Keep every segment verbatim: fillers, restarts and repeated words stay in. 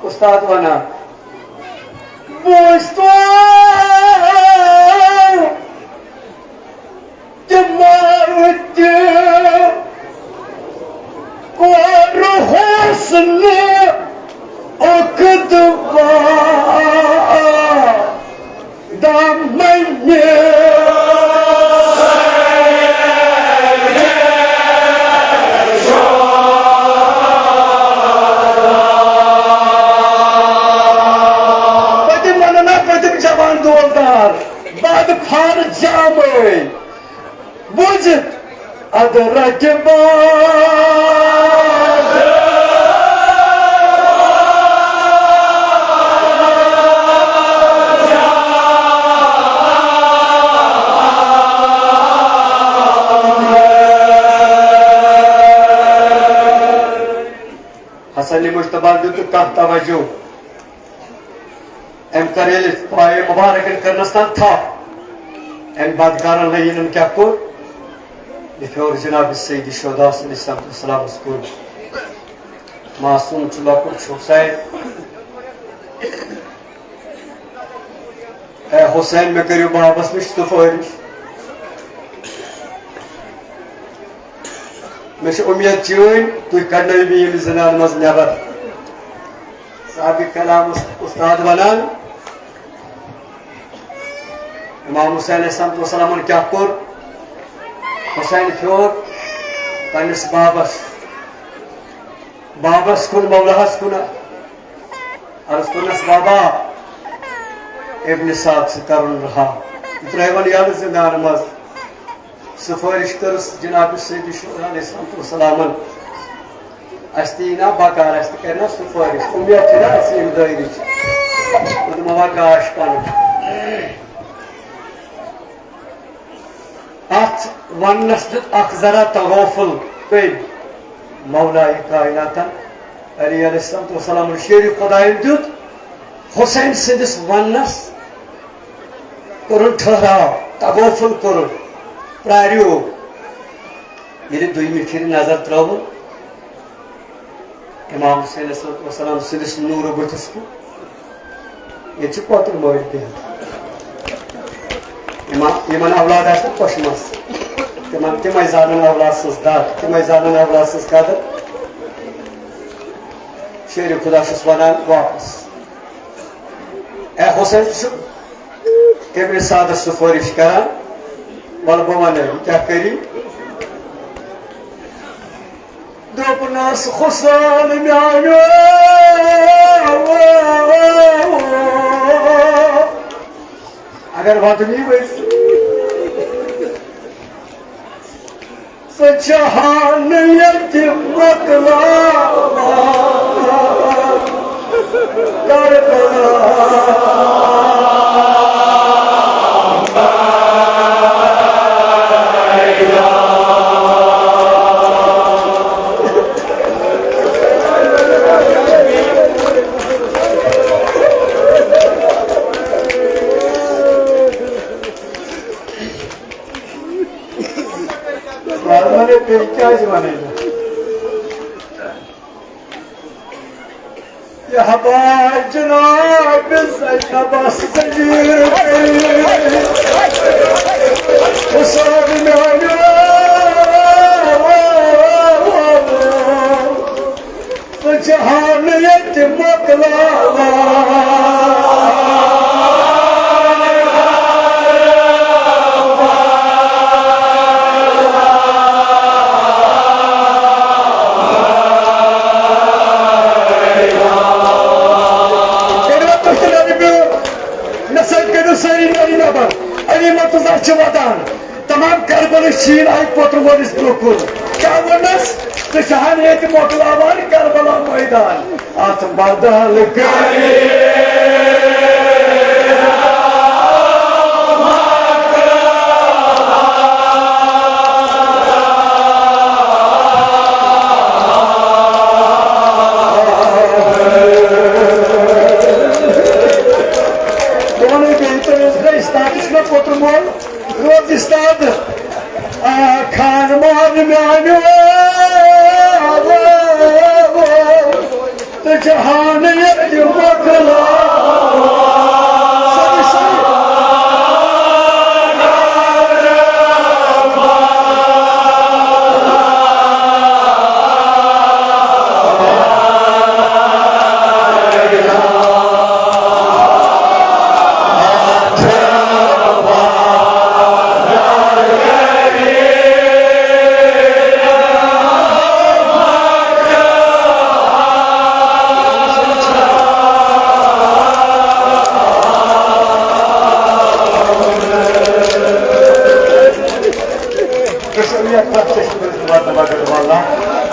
استاد ونان، بوٗزتو تِمو تہِ کوٚرہوس نہٕ اُقدوا دامنہِ۔ پٔتِم وَنان، پٔتِم جوان دولدار، بد فر جامے بوٗزِتھ ادرکہِ باد۔ حسن مجتبیٰ دیُت کانٛہہ توجہ۔ أمۍ کٔر ییٚلہِ پایہِ مُبارک کٔرنَس تام تھپھ، أمۍ بدکارن لٲگِن کیٛاہ کوٚر؟ یہِ پھیوٗر جناب سید شہدا صلی اللہ علیہ وسلمس کُن۔ معصوم چھُ لۄکُٹ چھُ حسین۔ اے حسین، مےٚ کٔرِو بابس نِش سفٲرِش۔ مےٚ چھِ اُمید چٲنۍ، تُہۍ کڑنٲیِو مےٚ ییٚمہِ زِنانہٕ منٛز نٮ۪بر۔ صاحب کلام اس-، استاد ونان، امام حسین علیہ الصلوۃ والسلامن کیٛاہ کوٚر؟ حسین پھیوٗر پننِس بابس، بابس کُن، مولاہس کُن۔ عرض کوٚرنس، بابا، ابن سعد سے کرن رہا۔ ترٛٲیوَن یَلہٕ زِندان منٛز۔ سفٲرِش کٔرٕس جناب سید شہدا علیہ الصلوۃ والسلامن۔ اَسہِ تہِ یی نا بکار، اَسہِ تہِ کرِ نا سفٲرِش۔ اُمید چھِ نا اَسہِ ییٚمہِ دٲیرٕچ۔ بہٕ دِمہٕ ہا گاش پنُن۔ اتھ وننس دیُت اکھ ذرا تغافل کٔمۍ؟ مولائے کائناتن علی علیہ الصلوۃ والسلام شیرِ خدایَن دیُت حسین سٕنٛدِس وننس، کوٚرُن ٹھہراو، تغافل کوٚرُن، پرٛاریو۔ ییٚلہِ دوٚیمہِ پھِرِ نظر ترٲوٕن، امام حسین علیہ الصلوۃ والسلام سٕنٛدِس نوٗرٕ بٕتھِس کُن۔ ییٚتہِ چھِ کۄتُر مٲرۍ بِہِتھ۔ یِمن، یِمن اولاد آسہِ نہٕ پۄشمَس، تِمن، تِمے زانن اولاد سٕنٛز دگ، تِمے زانن اولاد سٕنٛز قدر۔ شیرِ خدا چھُس وَنان واپس، اے حسین، ژٕ چھُکھ ابن سعدس سفٲرِش کران، وَلہٕ بہٕ وَنَے، یہِ کیٛاہ کٔرِو؟ دوٚپنَس، حسین میٛانیو، اگر وَدنی ؤسۍ، ژٕ چھَہا نہٕ ییٚتہِ مۄکلاوان کربلا۔ وَنان ہے، بیٚیہِ کیٛازِ وَنان؟ یہِ ہبا جناب زینبس زنجیر حسین میٛانیو، ژٕ چھَہا نہٕ ییٚتہِ مۄکلاوان۔ کٔرِو تُہۍ تہِ نرِ بیوٗر، مےٚ سۭتۍ کٔرِو سٲری نرِ نٮ۪بر۔ علی مرتضیٰ چھِ وَدان۔ تمام کربلٕچ شیٖن آیہِ پوتُر وٲلِس برٛونٛہہ کُن۔ کیٛاہ ووٚننَس؟ ژٕ چھَہَن ییٚتہِ مۄکلاوان کربلا مٲدان۔ اَتھ بدل کٔرِتھ۔ بہٕ وَنَے بیٚیہِ، تٔمِس گٔے استادَس مےٚ پوتُر مول۔ روز استاد، آ، خان مان میانیو، تہٕ جہانیت مۄکلاو۔ سٲری، سٲری۔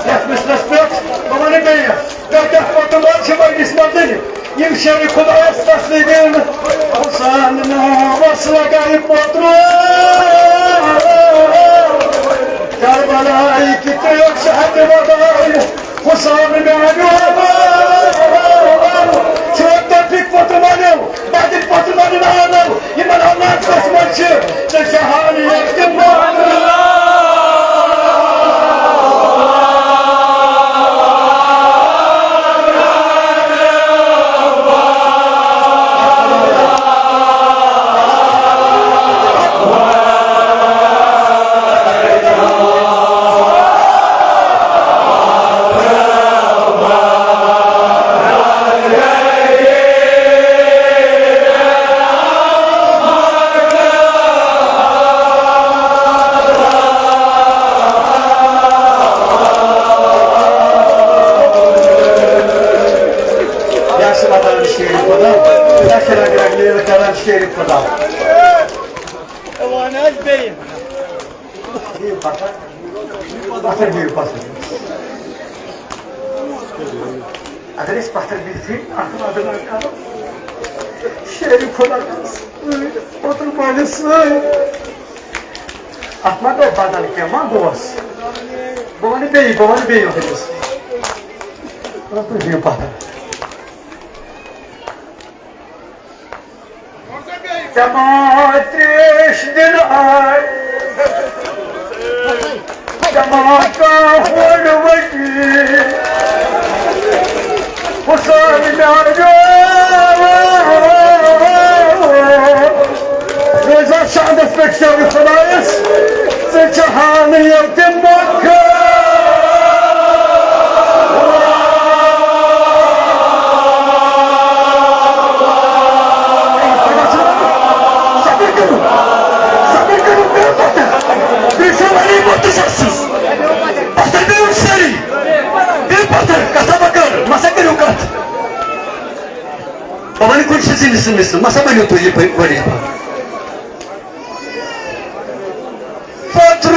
یَتھ مِثلَس پٮ۪ٹھ بہٕ وَنہٕ بیٚیہِ، تۄہہِ کیٛاہ پوٚتُم حظ چھِ مجلِس منٛز دٔلیٖل؟ یِم شیرِ خۄدایَس تسلی دِن۔ حُسین ناوَس لَگایہِ پوترو، کربلایہِ کہِ ترٛیش ہَتہِ وَدایہِ۔ حُسین میٛانیو، چھُ تۄہہِ پوتُم وَنیو، تَتہِ پوتُم وَنیو۔ یِمن حالاتس منٛز چھِ ژےٚ جہانیت تہِ مۄکلان۔ یا چھِ وَدان شیرِ خۄدا، یا چھِ رَگہٕ رَگہٕ لیٖلہٕ کَران شیرِ خۄدا۔ وَن حظ بیٚیہِ۔ بِہِو پَتھَر۔ پَتھَر بِہِو پَتھَر۔ اگر أسۍ پَتھَر بِہتھٕے اَتھ نظر کَرو، شیرِ خۄدا کَرَس سۭتۍ، اوترٕ مٲلِس سۭتۍ۔ اَتھ ما گوٚو بدل کینٛہہ، ما گوس؟ بہٕ وَنہٕ بیٚیہِ، بہٕ وَنہٕ بیٚیہِ یوٚہَے۔ اوترٕ بِہِو پَتھَر۔ ژےٚ ما ترٛیش دِنہٕ آے، ژےٚ ما کانٛہہ ہورٕ ؤٹی، حُسین میٛانیو۔ روزان شاندس پٮ۪ٹھ شیرِ خۄدایس، ژٕ چھِ حالٕے ییٚتہِ مۄکھ۔ صبر کٔرِو، صبر کٔرِو، بِہِو پتھر۔ بیٚیہِ چھُ ولی مُتس اَسہِ۔ پتھر بِہِو سٲری۔ بِہِو پتھر، کتھا مہ کر، مہ سا کٔرِو کتھ۔ بہٕ وَنہٕ کُنہِ سٕنٛز زِنٛدٕ سٕنٛز مِثل، مہ سا ؤنِو تُہۍ یہِ پٲٹھۍ گۄڈٕ یِتھ پٲٹھۍ۔ پتھرو۔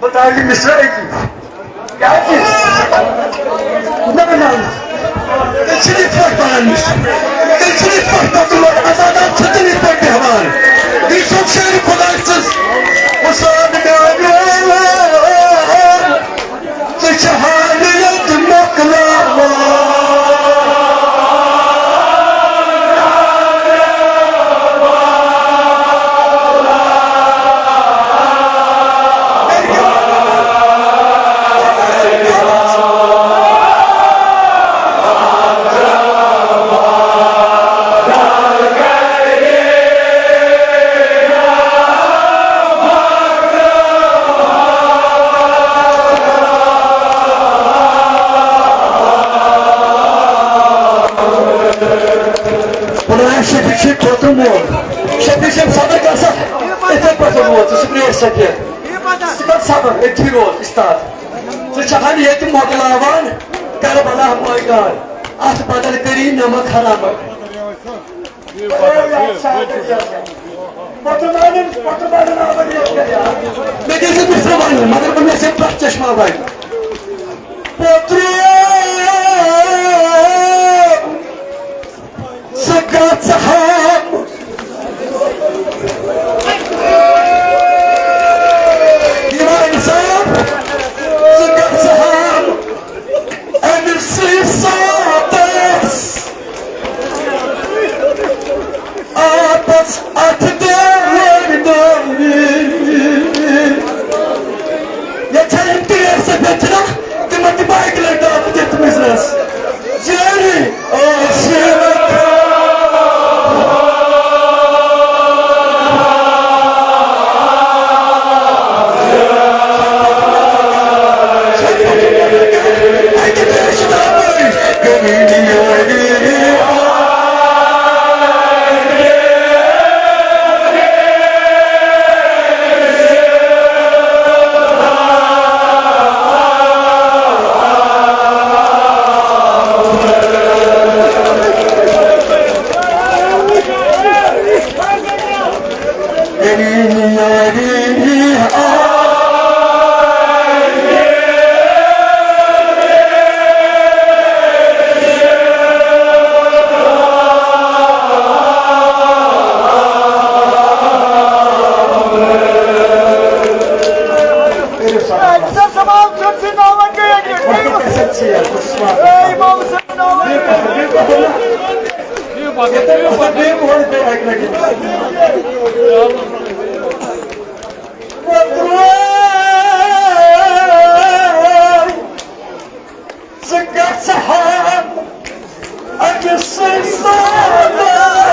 بہٕ ترٛاوٕ یہِ مِثال أتی۔ کیٛازِ؟ نہ، نہ، نہ۔ تیٚلہِ چھِنہٕ یِتھ پٲٹھۍ پَران مِثال۔ تیٚلہِ چھِنہٕ یِتھ پٲٹھۍ پَتہٕ لوٚگ عزادار چھِ تیٚلہِ یِتھ پٲٹھۍ بیٚہوان۔ یہِ چھُ شیرِ خۄداے سٕنٛز۔ حُسین میٛانیو۔ ژٕ چھِ حالٕے ییٚتہِ مۄکلاوان۔ خۄدایا، شفیع چھُ کھوژُن وول۔ شفیع چھُ صبر گژھان۔ یِتھَے پٲٹھۍ ووت ژٕ، شُکریہ شفیع۔ ژٕ کر صبر، أتھی روز اُستاد۔ ژٕ چھَکھ ییٚتہِ مۄکلاوان کربلا مٲدان۔ اَتھ بدل کٔری نمک حرامک۔ مےٚ گٔے زٕ مِثرٕ وَنٕنۍ، مگر بہٕ مےٚ چھِ پرٛٮ۪تھ چشمہ وَنہِ۔ پوترو، ژٕ گژھ ہم۔ یِوان صٲب، ژٕ گژھ ہم۔ أمۍ سٕے ساتس آپس اتھ دٲرۍ دٲرۍ۔ سر تمام چھُ ناوَن گٔیَکھ یہِ۔ وقت کیسے چھِ یہِ؟ بہٕ چھُس وَنان۔ اے امام حسین ناوَن۔ بیٚیہِ کَتھ، بیٚیہِ کَتھ وَنہٕ؟ بیٚیہِ کَتھ، بیٚیہِ کَتھ وَنہٕ؟ بیٚیہِ کَتھ وَنہٕ؟ وۄتھ ترٛوو۔ ژٕ گژھ ہا أکِس سٕے سادس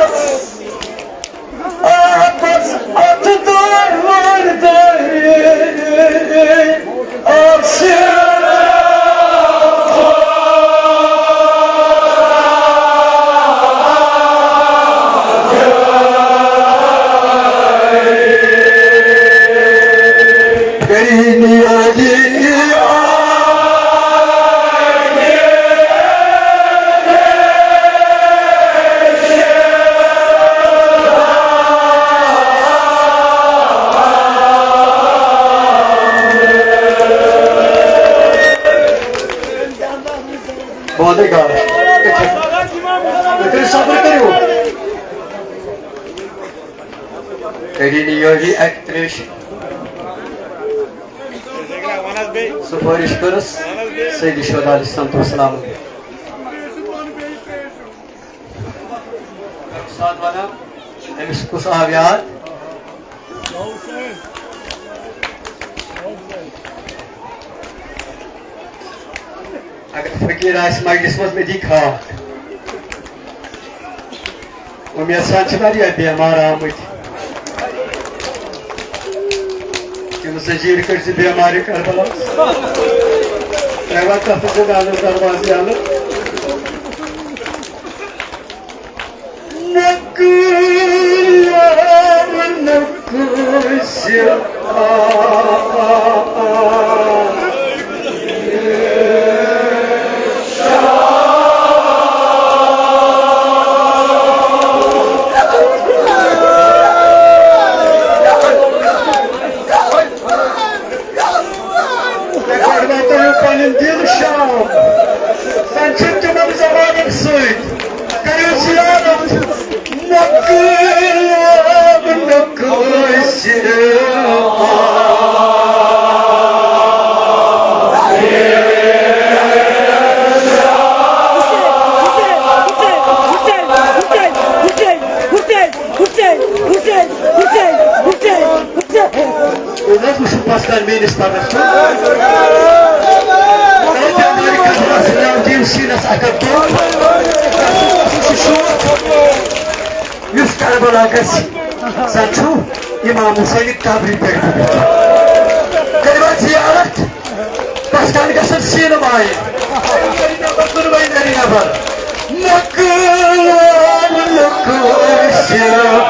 آبس اَتھ دٲرۍ وٲرۍ دٲرۍ آسہِ۔ بہت ہی گانا۔ اتھے صبر کٔرِو۔ کٔرِو نہٕ یہِ اَکہِ ترٛیشہِ۔ سفارش کٔرٕس سید شہدا علیہ الصلوۃ والسلام۔ استاد ونان، أمِس کُس آو یاد؟ اگر فقیٖر آسہِ مجلس منٛز، مےٚ دی خاک۔ اُمید سان چھِ واریاہ بیمار آمٕتۍ۔ تِم زنجیٖر کٔرۍ زِ بیمارِ کربلا۔ ترٛےٚ وقت تَتھ زِندانَس دروازٕ یَلہٕ۔ نقل نقل سے گۄڈٕ واتنٲیِو پنٕنۍ دِل شام۔ زن چھِ تِمن زمانن سۭتۍ۔ کٔرِو زیارت۔ نقل نقل سے حسین، حسین، حسین، حسین، حسین۔ تُہۍ نہ حظ وٕچھِو پَتھ کَنہِ میٛٲنِس پَرنَس کُن۔ اَتھ بٮ۪مارِ خٲطرٕ آسہِ ناو دِیِو سیٖنَس اَکھ اَکھ دۄہ۔ اَسہِ چھُ شوق یُس کربلا گژھِ، زَن چھُ اِمام حُسینہِ قبرِ پٮ۪ٹھ بِہِتھ۔ کٔرِو حظ زیارت۔ پَتھ کَنہِ گژھن سیٖنہٕ وایِنۍ۔ نمبر دۄنوَے نَرِ نفر۔ مقام لکوسیا۔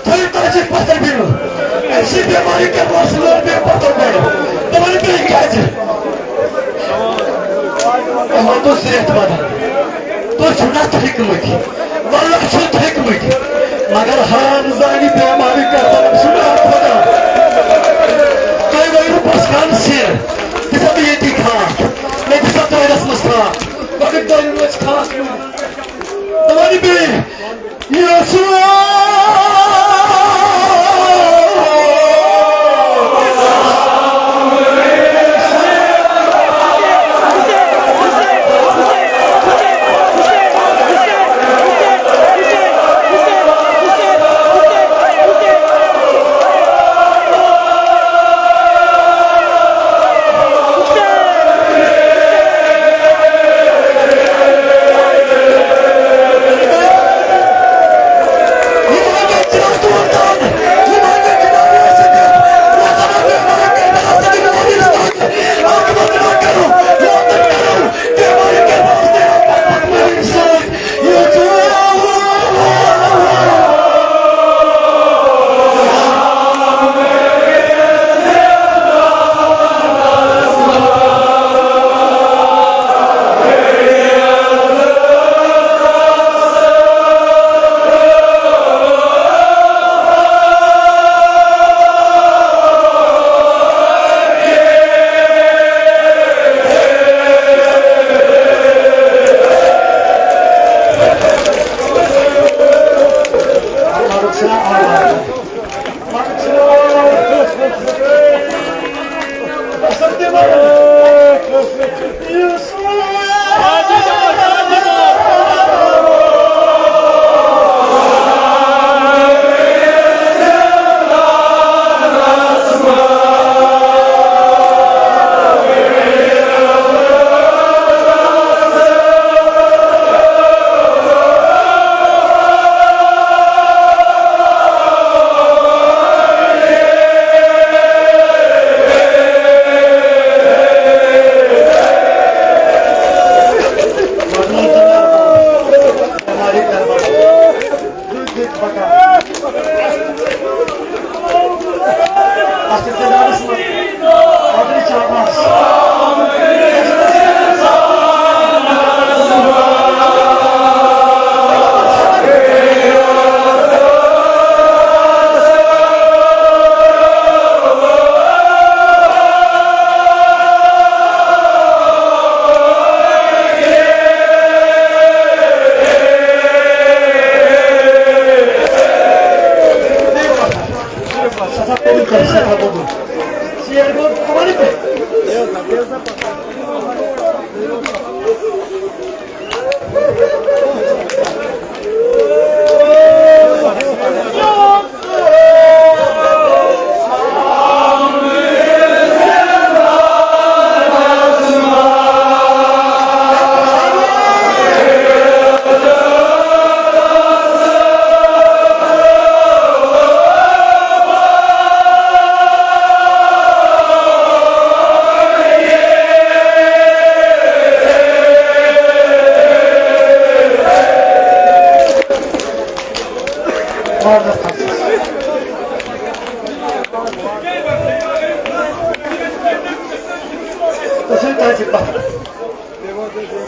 تھٲیِو تۄہہِ سۭتۍ پَتھر بیٖنہٕ۔ اَمہِ سۭتۍ بٮ۪مارِ کَرِ وَسہٕ وٲلۍ بیٚیہِ پَتھر بَنہِ۔ تِمَن بیٚیہِ کیٛازِ؟ تِمَن دوٚپ صحت مَنٛدَن، تُہۍ چھِو نَتہٕ ہیٚکمٕتۍ، وَلہٕ چھِو تھٔکمٕتۍ، مگر حرام زانہِ بٮ۪مارِ کَرِ تِمَن سُہ نار خۄدا۔ تُہۍ ؤرِو پَسکان سِر، دِژا مےٚ ییٚتی کھاکھ، مےٚ دِژا دٲرِس منٛز کھاکھ، مگر دٲرِس منٛز کھاکھ نیوٗ۔ تِمَن بیٚیہِ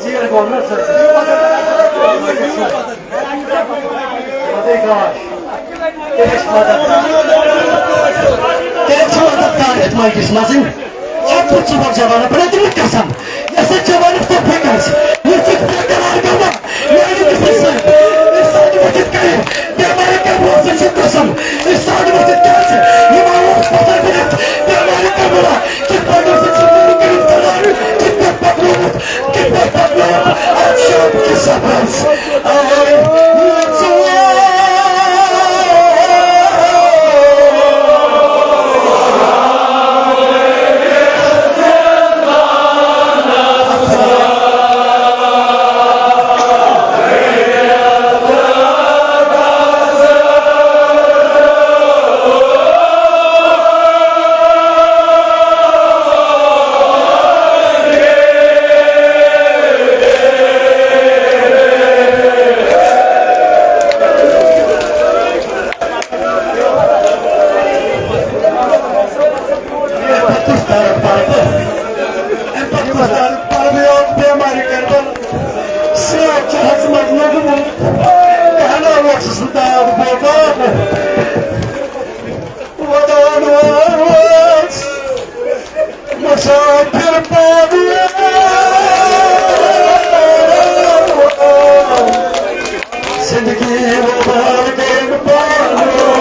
ژیر گوٚو نہ ژٕ۔ مدد کر۔ تیٚلہِ چھِ مدد کر۔ تیٚلہِ چھِ مدد کر یتھ مجلس منٛز۔ ژٕ پوٚت ژٕ بوز جوانہ، بہٕ دِمہٕ قسم۔ یۄس سۄ جوانہ توفیق آسہِ، یُس أسۍ برقرار کرو، یعنی کہِ سُہ سۭتۍ، أسۍ سۭتۍ ؤتھِتھ کرِ، بیمارِ کرِ وۄنۍ سُہ چھُ قسم۔ أسۍ سۭتۍ ؤتھِتھ کیٛازِ؟ یِم آو پتھر بٔنِتھ، بیمارِ مسافر پانو، زندگی مبارک پانو۔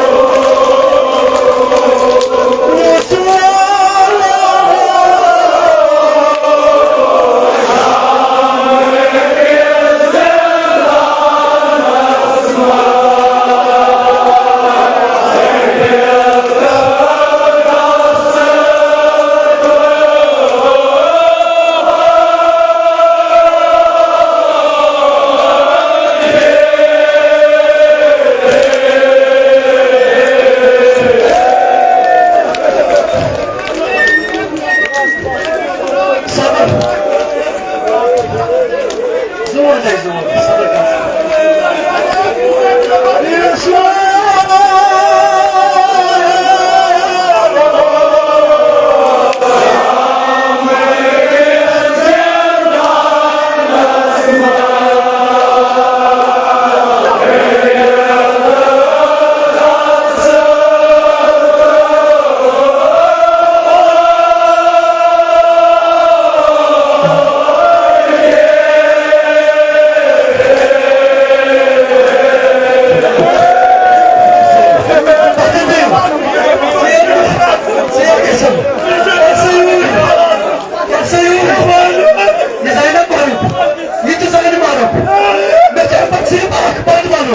صبر۔ زور تھٲے زور، صبر کر۔ یہِ زینب بنٛد، یہِ تہِ زینب مارو۔ مےٚ چھِ اَمہِ پتہٕ صرف اکھ بنٛد وَنُن۔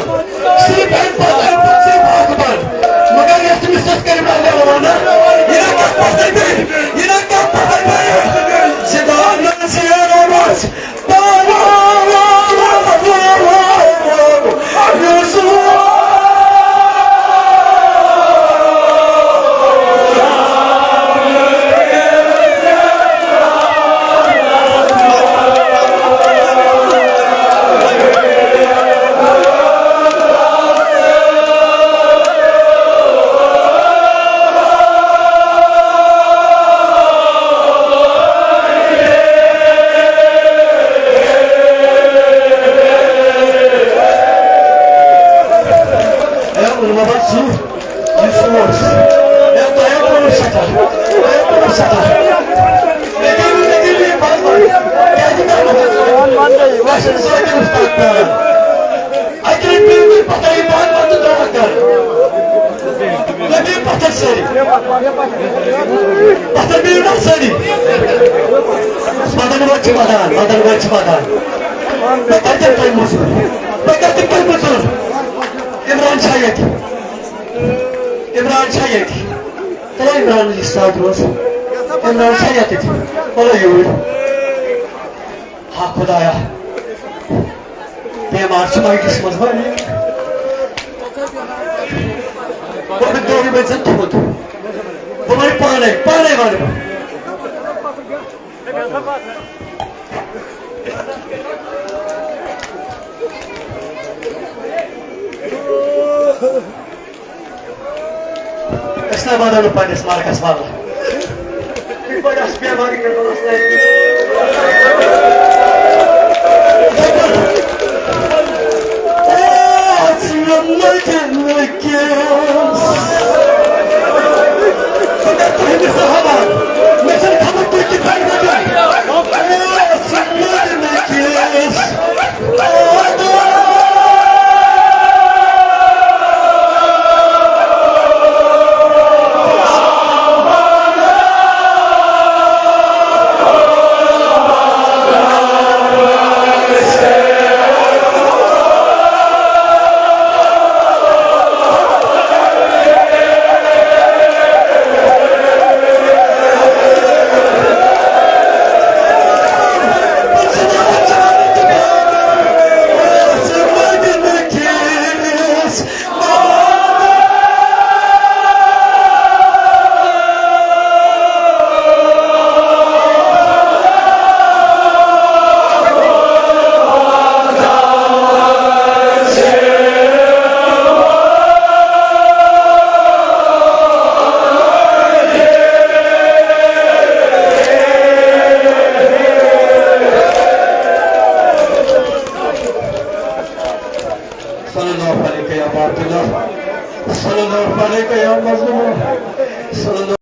صرف اَمہِ پتہٕ، اَمہِ پتہٕ صرف اکھ بنٛد۔ مگر یَتھ مِسَس کٔرِو مےٚ وَنان، یہِ نہ کَتھ پَتھَر بیٚیہِ، یہِ نہ کَتھ پَتھَر بیٚیہِ۔ زِندان نہ سیر روز۔ اے علماء باد سُہ، یُس اوس۔ اے تۄہہِ ہا کوٚروٕ سٮ۪ٹھاہ، تۄہہِ ہا کوٚروٕ سٮ۪ٹھاہ۔ مےٚ کٔرِو، مےٚ کٔرِو یہِ بنٛد وۄنۍ۔ کیٛازِ مےٚ وَسہِ نہٕ سٲنۍ اُستاد پیاران۔ اَتہِ روٗدۍ بیٚیہِ تُہۍ پَتھَر یہِ بنٛد وۄنۍ تہٕ دۄہ کَر۔ لٔگۍ پَتھَر سٲری۔ پَتھَر بِہِو نا سٲری۔ مَدَن وٲتۍ چھِ وَدان، مَدَن وٲتۍ چھِ وَدان۔ بہٕ کَتہِ دِمہٕ تۄہہِ موٚزوٗر؟ بہٕ کَتہِ دِمہٕ تۄہہِ موٚزوٗر؟ عمران چھا ییٚتہِ؟ عمران چھا ییٚتہِ؟ تُلو عمران یہِ ساتہٕ روز۔ عمران چھا ییٚتہِ؟ تُلو یوٗرۍ۔ ہا خۄدایا، بیمار چھُ مایکَس منٛز وۄنۍ۔ گۄڈٕ دورِ ؤتھۍ زَن تھوٚد۔ بہٕ وَنہٕ پانَے، پانَے وَنہٕ بہٕ۔ أسۍ نہ بدلو پننِس مرکس بدلہٕ۔ یِتھ پٲٹھۍ اَسہِ بٮ۪مارِ کٔرمٕژ ٲس۔